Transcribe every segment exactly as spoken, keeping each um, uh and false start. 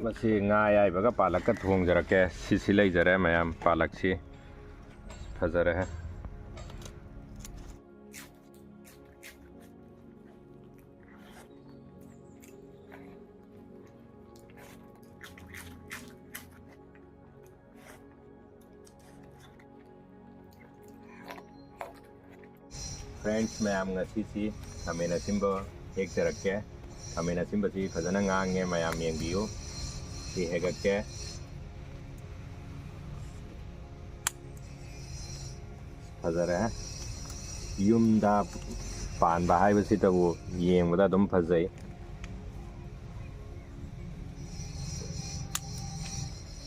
ꯃꯁꯤ ꯉꯥ ꯑꯌꯥꯏꯕꯒ ꯄꯥꯂꯛꯀ ꯊꯣꯡꯖꯔꯛꯀꯦ꯫ ꯁꯤꯁꯤ ꯂꯩꯖꯔꯦ ꯃꯌꯥꯝ, ꯄꯥꯂꯛꯁꯤ ꯐꯖꯔꯦ꯫ Friends ꯃꯌꯥꯝ, ꯉꯁꯤꯁꯤ ꯈꯥꯃꯦꯟ ꯑꯁꯤꯟꯕ ꯍꯦꯛꯆꯔꯛꯀꯦ꯫ ꯈꯥꯃꯦꯟ ꯑꯁꯤꯟꯕꯁꯤ ꯐꯖꯅ ꯉꯥꯡꯉꯦ, ꯃꯌꯥꯝ ꯌꯦꯡꯕꯤꯌꯨ꯫ ꯁꯤ ꯍꯦꯛꯂꯛꯀꯦ꯫ ꯐꯖꯔꯦ꯫ ꯌꯨꯝꯗ ꯄꯥꯟꯕ ꯍꯥꯏꯕꯁꯤꯇꯕꯨ ꯌꯦꯡꯕꯗ ꯑꯗꯨꯝ ꯐꯖꯩ꯫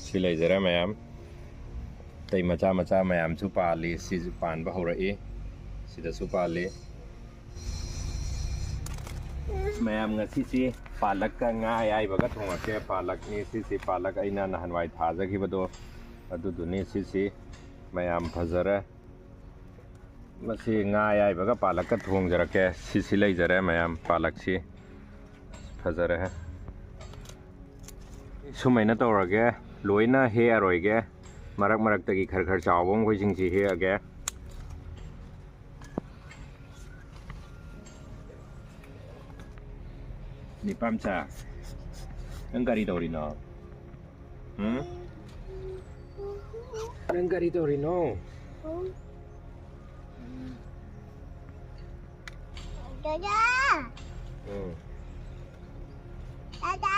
ꯁꯤ ꯂꯩꯖꯔꯦ ꯃꯌꯥꯝ꯫ ꯑꯇꯩ ꯃꯆꯥ ꯃꯆꯥ ꯃꯌꯥꯝꯁꯨ ꯄꯥꯜꯂꯤ꯫ ꯁꯤꯁꯨ ꯄꯥꯟꯕ ꯍꯧꯔꯛꯏ꯫ ꯁꯤꯗꯁꯨ ꯄꯥꯜꯂꯤ꯫ ꯃꯌꯥꯝ, ꯉꯁꯤꯁꯤ ꯄꯥꯂꯛꯀ ꯉꯥ ꯑꯌꯥꯏꯕꯒ ꯊꯣꯡꯉꯛꯀꯦ꯫ ꯄꯥꯂꯛꯅꯤ ꯁꯤꯁꯤ, ꯄꯥꯂꯛ ꯑꯩꯅ ꯅꯍꯥꯟꯋꯥꯏ ꯊꯥꯖꯈꯤꯕꯗꯣ ꯑꯗꯨꯗꯨꯅꯤ ꯁꯤꯁꯤ꯫ ꯃꯌꯥꯝ, ꯐꯖꯔꯦ꯫ ꯃꯁꯤ ꯉꯥ ꯑꯌꯥꯏꯕꯒ ꯄꯥꯂꯛꯀ ꯊꯣꯡꯖꯔꯛꯀꯦ꯫ ꯁꯤꯁꯤ ꯂꯩꯖꯔꯦ ꯃꯌꯥꯝ, ꯄꯥꯂꯛꯁꯤ ꯐꯖꯔꯦ꯫ ꯁꯨꯃꯥꯏꯅ ꯇꯧꯔꯒꯦ, ꯂꯣꯏꯅ ꯍꯦꯛꯑꯔꯣꯏꯒꯦ꯫ ꯃꯔꯛ ꯃꯔꯛꯇꯒꯤ ꯈꯔ ꯈꯔ ꯆꯥꯎꯕ ꯃꯈꯣꯏꯁꯤꯡꯁꯤ ꯍꯦꯛꯑꯒꯦ꯫ ꯅꯤꯄꯥꯝꯆꯥ, ꯅꯪ ꯀꯔꯤ ꯇꯧꯔꯤꯅꯣ? ꯎꯝ? ꯅꯪ ꯀꯔꯤ ꯇꯧꯔꯤꯅꯣ? ꯗꯥꯗꯥ! ꯎꯝ꯫ ꯗꯥꯗꯥ!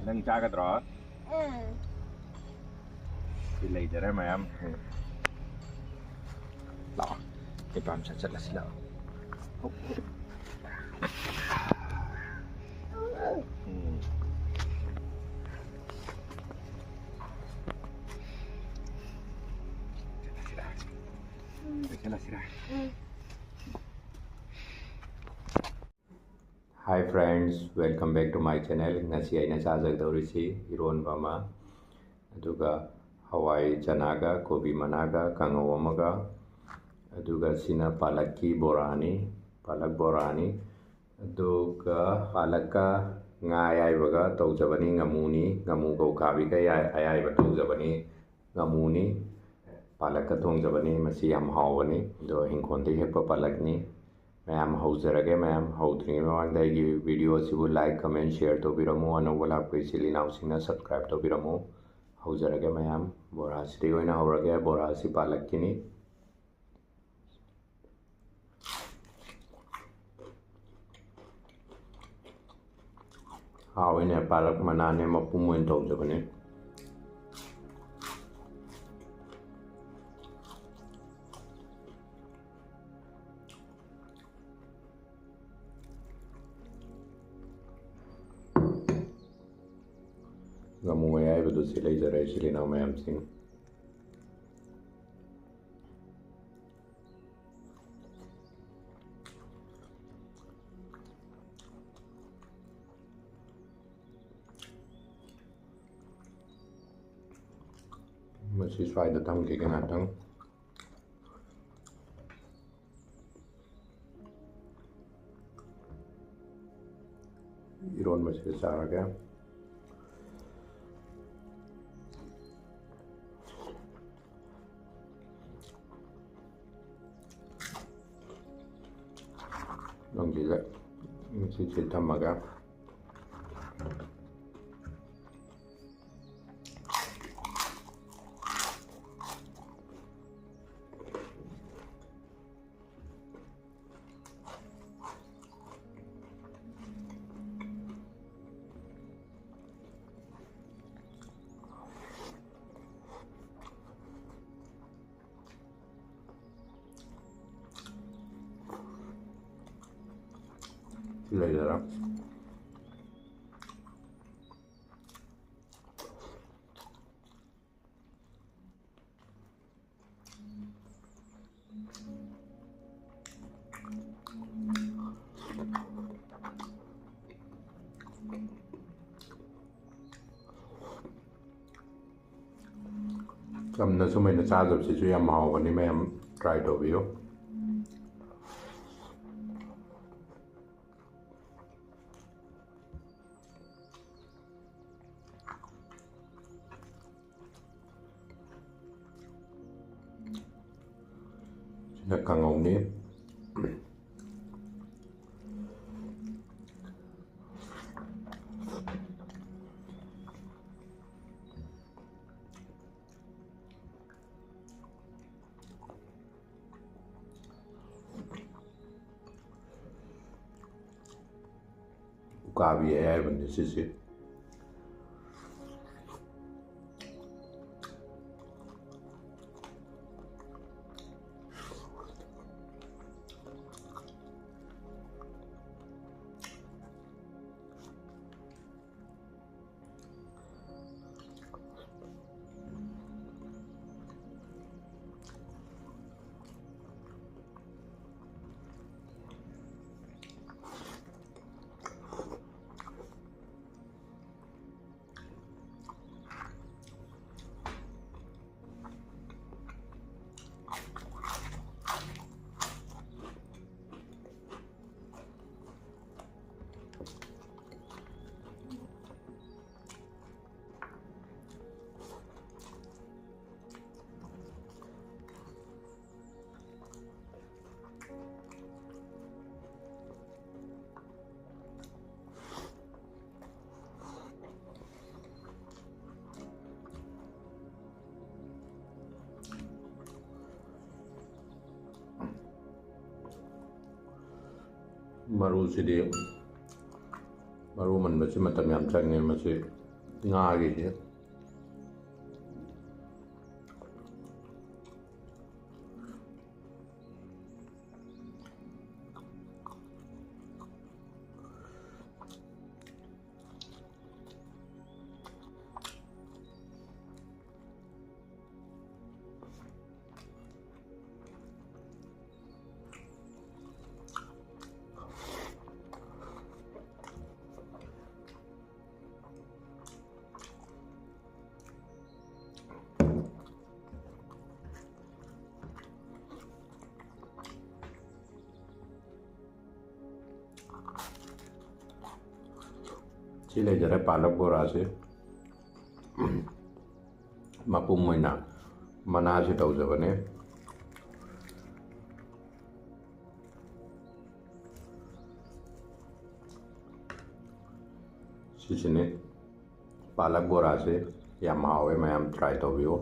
ꯅꯪ ꯆꯥꯒꯗ꯭ꯔꯣ? ꯎꯝ꯫ ꯁꯤ ꯂꯩꯖꯔꯦ ꯃꯌꯥꯝ꯫ ꯎꯝ꯫ ꯂꯥꯛꯑꯣ꯫ ꯅꯤꯄꯥꯝꯆꯥ, ꯆꯠꯂꯁꯤ ꯂꯥꯛꯑꯣ꯫ ꯎꯝ꯫ ꯆꯠꯂꯁꯤꯔꯥ? ꯎꯝ꯫ Hi friends, welcome back to my channel. ꯉꯁꯤ ꯑꯩꯅ ꯆꯥꯖꯒꯗꯧꯔꯤꯁꯤ ꯏꯔꯣꯟꯕ ꯑꯃ, ꯑꯗꯨꯒ ꯍꯋꯥꯏ ꯆꯅꯥꯒ ꯀꯣꯕꯤ ꯃꯅꯥꯒ ꯀꯥꯡꯉꯧ ꯑꯃꯒ, ꯑꯗꯨꯒ ꯁꯤꯅ ꯄꯥꯂꯛꯀꯤ ꯕꯣꯔꯥꯅꯤ, ꯄꯥꯂꯛ ꯕꯣꯔꯥꯅꯤ꯫ ꯑꯗꯨꯒ ꯄꯥꯂꯛꯀ ꯉꯥ ꯑꯌꯥꯏꯕꯒ ꯇꯧꯖꯕꯅꯤ꯫ ꯉꯥꯃꯨꯅꯤ, ꯉꯥꯃꯨꯒ ꯎꯀꯥꯕꯤꯒ ꯑꯌꯥꯏ-, ꯑꯌꯥꯏꯕ ꯇꯧꯖꯕꯅꯤ꯫ ꯉꯥꯃꯨꯅꯤ, ꯄꯥꯂꯛꯀ ꯊꯣꯡꯖꯕꯅꯤ꯫ ꯃꯁꯤ ꯌꯥꯝ ꯍꯥꯎꯕꯅꯤ꯫ ꯑꯗꯣ ꯏꯪꯈꯣꯜꯗꯒꯤ ꯍꯦꯛꯄ ꯄꯥꯂꯛꯅꯤ꯫ ꯃꯌꯥꯝ ꯍꯧꯖꯔꯒꯦ꯫ ꯃꯌꯥꯝ ꯍꯧꯗ꯭ꯔꯤꯉꯩ ꯃꯃꯥꯡꯗ ꯑꯩꯒꯤ video ꯑꯁꯤꯕꯨ like, comment, share ꯇꯧꯕꯤꯔꯝꯃꯨ꯫ ꯑꯅꯧꯕ ꯂꯥꯛꯄ ꯏꯆꯤꯜ ꯏꯅꯥꯎꯁꯤꯡꯅ subscribe ꯇꯧꯕꯤꯔꯝꯃꯨ꯫ ꯍꯧꯖꯔꯒꯦ ꯃꯌꯥꯝ꯫ ꯕꯣꯔꯥꯁꯤꯗꯒꯤ ꯑꯣꯏꯅ ꯍꯧꯔꯒꯦ꯫ ꯕꯣꯔꯥꯁꯤ ꯄꯥꯂꯛꯀꯤꯅꯤ꯫ ꯍꯥꯎꯋꯤꯅꯦ, ꯄꯥꯂꯛ ꯃꯅꯥꯅꯦ, ꯃꯄꯨꯝ ꯑꯣꯏꯅ ꯇꯧꯖꯕꯅꯦ꯫ ꯉꯥꯃꯨ ꯑꯌꯥꯏꯕꯗꯨ ꯁꯤ ꯂꯩꯖꯔꯦ, ꯏꯆꯤꯜ ꯏꯅꯥꯎ ꯃꯌꯥꯝꯁꯤꯡ꯫ ꯃꯁꯤ ꯁ꯭ꯋꯥꯏꯗ ꯊꯝꯈꯤꯒꯦ ꯉꯥꯛꯇꯪ꯫ ꯏꯔꯣꯟꯕꯁꯤꯒ ꯆꯥꯔꯒꯦ꯫ ꯅꯪꯒꯤꯗ ꯁꯤꯁꯦ ꯊꯝꯃꯒ꯫ ꯂꯩꯔꯦꯔꯥ? ꯆꯝꯅ ꯁꯨꯃꯥꯏꯅ ꯆꯥꯗꯕꯁꯤꯁꯨ ꯌꯥꯝ ꯍꯥꯎꯕꯅꯤ, ꯃꯌꯥꯝ try ꯇꯧꯕꯤꯌꯨ꯫ ꯀꯥꯡꯉꯧꯅꯤ꯫ ꯎꯀꯥꯕꯤ ꯑꯌꯥꯏꯕꯅꯤ ꯁꯤꯁꯦ꯫ ꯃꯔꯨꯁꯤꯗꯤ, ꯃꯔꯨ ꯃꯟꯕꯁꯤ ꯃꯇꯝ ꯌꯥꯝ ꯆꯪꯉꯦ꯫ ꯃꯁꯤ ꯉꯥꯒꯤꯗꯤ ꯁꯤ ꯂꯩꯖꯔꯦ ꯄꯥꯂꯛ ꯕꯣꯔꯥꯁꯦ꯫ ꯃꯄꯨꯝ ꯑꯣꯏꯅ ꯃꯅꯥꯁꯤ ꯇꯧꯖꯕꯅꯦ꯫ ꯁꯤꯁꯤꯅꯤ ꯄꯥꯂꯛ ꯕꯣꯔꯥꯁꯦ꯫ ꯌꯥꯝ ꯍꯥꯎꯋꯦ, ꯃꯌꯥꯝ try ꯇꯧꯕꯤꯌꯨ꯫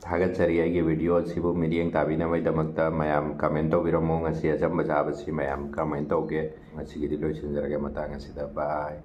ꯊꯥꯒꯠꯆꯔꯤ꯫ ꯑꯩꯒꯤ video ꯑꯁꯤꯕꯨ ꯃꯤꯠꯌꯦꯡ ꯇꯥꯕꯤꯅꯕꯒꯤꯗꯃꯛꯇ ꯃꯌꯥꯝ comment ꯇꯧꯕꯤꯔꯝꯃꯣ꯫ ꯉꯁꯤ ꯑꯆꯝꯕ ꯆꯥꯕꯁꯤ ꯃꯌꯥꯝ comment ꯇꯧꯒꯦ꯫ ꯉꯁꯤꯒꯤꯗꯤ ꯂꯣꯏꯁꯤꯟꯖꯔꯒꯦ ꯃꯇꯥꯡ ꯑꯁꯤꯗ꯫ Bye꯫